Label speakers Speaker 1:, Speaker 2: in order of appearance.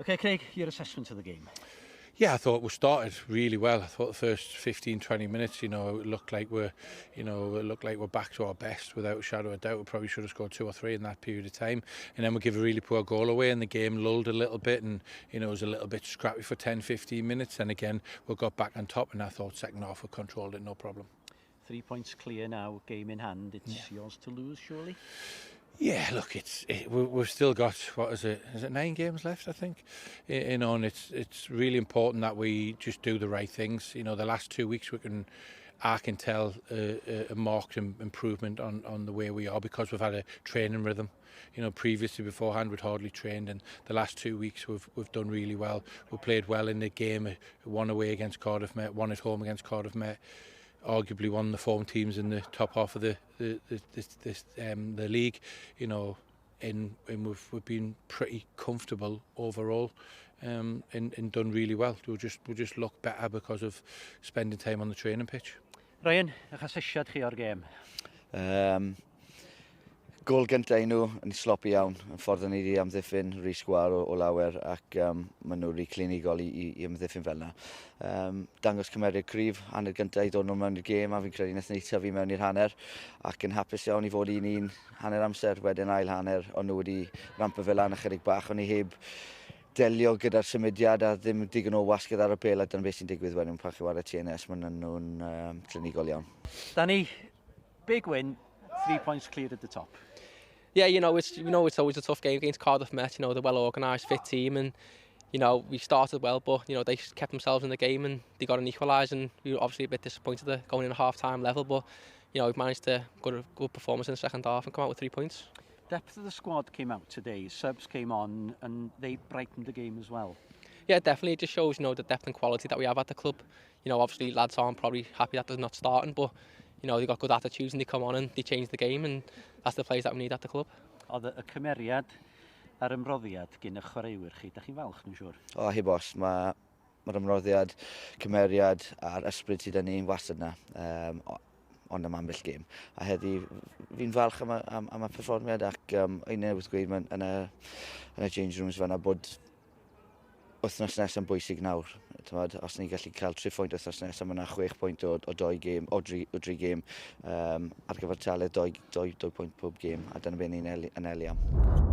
Speaker 1: Okay, Craig, your assessment of the game.
Speaker 2: Yeah, I thought we started really well. I thought the first 15, 20 minutes, it looked like we're, you know, it looked like we're back to our best without a shadow of a doubt. We probably should have scored two or three in that period of time. And then we give a really poor goal away and the game lulled a little bit and, it was a little bit scrappy for 10, 15 minutes. And again, we got back on top and I thought second half we controlled it, no problem.
Speaker 1: 3 points clear now, game in hand. It's yours to lose, surely?
Speaker 2: Yeah, look, we've still got, what is it? Is it nine games left? I think, and it's really important that we just do the right things. The last 2 weeks I can tell a marked improvement on the way we are because we've had a training rhythm. Previously beforehand we'd hardly trained, and the last 2 weeks we've done really well. We played well in the game, one away against Cardiff Met, one at home against Cardiff Met, arguably one of the form teams in the top half of the league, and we've been pretty comfortable overall and done really well. We just look better because of spending time on the training pitch.
Speaker 1: Ryan, eich asesiad chi o'r gêm?
Speaker 3: Gôl gyntaf i nhw yn sloppy iawn, yn ffordd ni wedi amddiffyn rhy sgwar o lawer ac maen nhw rhy clinigol i amddiffyn fel yna. Dangos cymeriad cryf, hanner gyntaf i ddod nhw mewn i'r gêm a fi'n credu wnaethon ni tyfu mewn i'r hanner ac yn hapus iawn i fod 1-1 hanner amser, wedyn ail hanner, ond nhw wedi rampo fe lan ychydig bach, o'n i heb delio gyda'r symudiad a ddim digon o wasgedd ar y bêl a dyna beth sy'n digwydd wedyn pan chi chwarae TNS, maen nhw'n clinigol iawn.
Speaker 1: Danny, big win, 3 points clear at the top.
Speaker 4: Yeah, it's always a tough game against Cardiff Met. They're well organised, fit team, and we started well, but they kept themselves in the game and they got an equaliser, and we were obviously a bit disappointed going in a half-time level, but we've managed to get a good performance in the second half and come out with 3 points.
Speaker 1: Depth of the squad came out today. Subs came on and they brightened the game as well.
Speaker 4: Yeah, definitely. It just shows the depth and quality that we have at the club. Obviously lads aren't probably happy that they're not starting, but they got good attitudes and they come on and they change the game, and that's the players that we need at the club.
Speaker 1: Oedd y cymeriad a'r ymroddiad gyn y chwaraewyr chi, da chi'n falch, dwi'n siŵr?
Speaker 3: O, heb os, mae'r ymroddiad, cymeriad a'r ysbryd sydd yn ni'n wastad yna. Ond am ambell gêm. A heddi, fi'n falch am y perfformiad ac un newydd gweud yn y change rooms fanna bod wythnos nesaf yn bwysig nawr. Tymod, os ni'n gallu cael 3 pwynt wythnos nesaf, mae yna 6 pwynt o doi gêm, o dri gêm, ar gyfer taledd 2 pwynt pob gêm, a dyna beth ni'n anelu am.